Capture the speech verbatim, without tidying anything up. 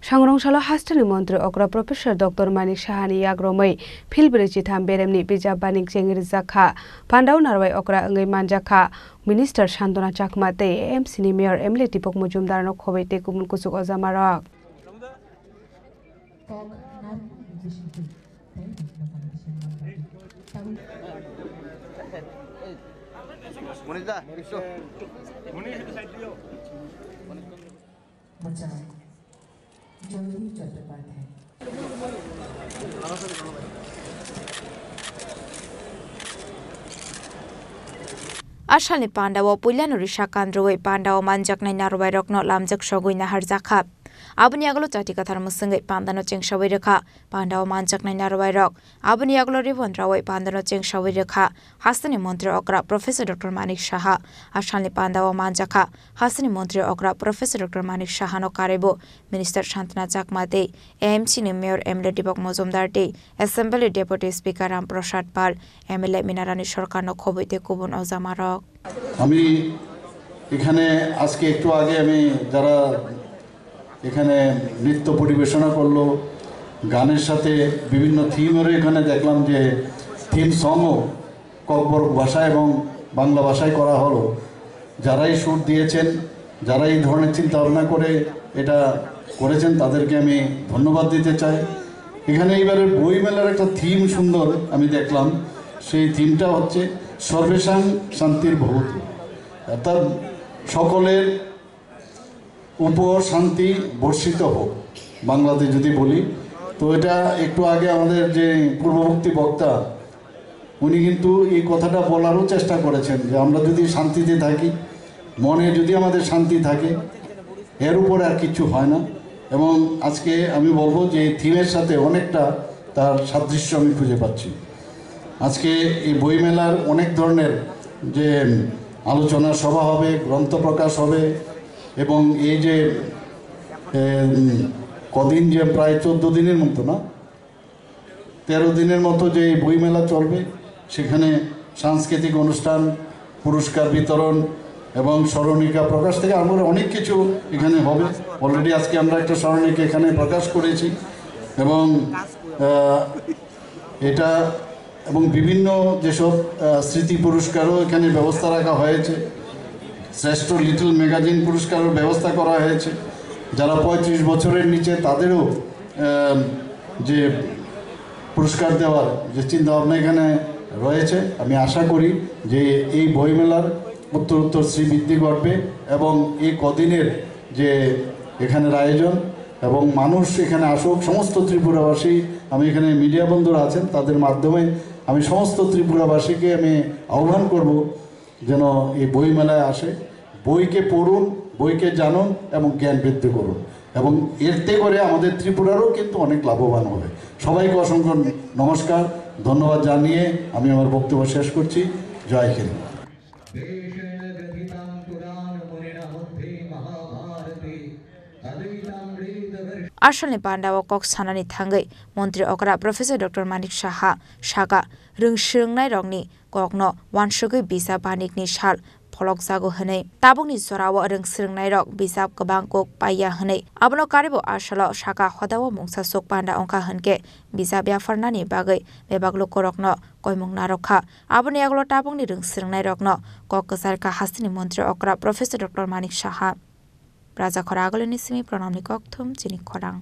Sangrong salo hasteni montri okra Professor Doctor Manik Sahani yagromwi phil brwi chitham beremni bijap banik chengwi rijak kha. Pandao narwai okra wngwi manjak kha Minister Santona Chakma tei A M C ni Mayor M L A Deepak Majumdar no khobwi tei kubun kuchuk ojamarok. A salni pandao puilano risa kandrwi pandao manjaknai narwai rokno lamjak sogwi naharjak kha. Aboni yagulo chati kathar mwswngwi pandano chengsawi rwkha. Pandao manjaknai narwai rok. Aboni yagulo ribbon rawi pandano chengsawi rwkha. Hasteni montri okra Professor Doctor Manik Saha. A salni pandao manjakha. Hasteni montri okra Professor Doctor Manik Sahano karwibo Minister Santana Chakma tei A M C ni Mayor M L A Deepak Majumdar tei Assembly Deputy Speaker Ram Prasad Pal, M L A Minarani Sarkarno khobwi tei kubun ojamarok. আমি এখানে আজকে একটু আগে আমি যারা এখানে নৃত্য পরিবেশনা করলো, গানের সাথে বিভিন্ন থিমেরও এখানে দেখলাম যে থিম সংও ককবরক ভাষা এবং বাংলা ভাষায় করা হলো। যারাই সুর দিয়েছেন, যারা এই ধরনের চিন্তা ভাবনা করে এটা করেছেন, তাদেরকে আমি ধন্যবাদ দিতে চাই। এখানে এইবারে বইমেলার একটা থিম সুন্দর আমি দেখলাম, সেই থিমটা হচ্ছে সর্বেষাং শান্তির্ভবতু, অর্থাৎ সকলের উপর শান্তি বর্ষিত হোক, বাংলাতে যদি বলি। তো এটা একটু আগে আমাদের যে পূর্ববর্তী বক্তা, উনি কিন্তু এই কথাটা বলারও চেষ্টা করেছেন যে আমরা যদি শান্তিতে থাকি, মনে যদি আমাদের শান্তি থাকে, এর উপরে আর কিচ্ছু হয় না। এবং আজকে আমি বলবো যে এই থিমের সাথে অনেকটা তার সাদৃশ্য আমি খুঁজে পাচ্ছি। আজকে এই বইমেলার অনেক ধরনের যে আলোচনা সভা হবে, গ্রন্থ প্রকাশ হবে, এবং এই যে, এম, কদিন, যে প্রায় চোদ্দ দিনের মতো না, তেরো দিনের মতো যে এই বইমেলা চলবে, সেখানে সাংস্কৃতিক অনুষ্ঠান, পুরস্কার বিতরণ এবং স্মরণিকা প্রকাশ থেকে আরম্ভ করে অনেক কিছু এখানে হবে। Already আজকে আমরা একটা স্মরণিকা এখানে প্রকাশ করেছি এবং, আহ, এটা এবং বিভিন্ন যেসব, আহ, স্মৃতি পুরস্কারও এখানে ব্যবস্থা রাখা হয়েছে। শ্রেষ্ঠ লিটল ম্যাগাজিন পুরস্কারের ব্যবস্থা করা হয়েছে। যারা পঁয়ত্রিশ বছরের নিচে, তাদেরও, আহ, যে পুরস্কার দেওয়ার যে চিন্তাভাবনা এখানে রয়েছে, আমি আশা করি যে এই বইমেলার উত্তরোত্তর শ্রীবৃদ্ধি ঘটবে এবং এই কদিনের যে এখানের আয়োজন এবং মানুষ এখানে আসুক, সমস্ত ত্রিপুরাবাসী, আমি এখানে মিডিয়া বন্ধুরা আছেন, তাদের মাধ্যমে আমি সমস্ত ত্রিপুরাবাসীকে আমি আহ্বান করব যেন এই বইমেলায় আসে, বইকে পড়ুন, বইকে জানুন এবং জ্ঞান বৃদ্ধি করুন। এবং এতে করে আমাদের ত্রিপুরারও কিন্তু অনেক লাভবান হবে। সবাইকে অসংখ্য নমস্কার, ধন্যবাদ জানিয়ে আমি আমার বক্তব্য শেষ করছি। জয় Hind. Asalni pandao kok sanani thangwi montri okra Professor Doctor Manik Saha saka, rwng swrwngnairokni kokno uansugwi bijap banikni sal pholokjago hwnwi. Tabukni jorao rwng swrwngnairok bijap kwbang kuk paiya hwnwi. Abono karwibo asalo saka hodao mungsa suk panda wngkha hwnkhe bijap yapharnani bagwi bebak lukurokno koimung narwk kha. Aboni yagulo tabukni rwng swrwngnairokno kok kwcharkha hasteni montri okra Professor Doctor Manik Saha. Raja khoro agulini simi pranamni kokthum chini khorang.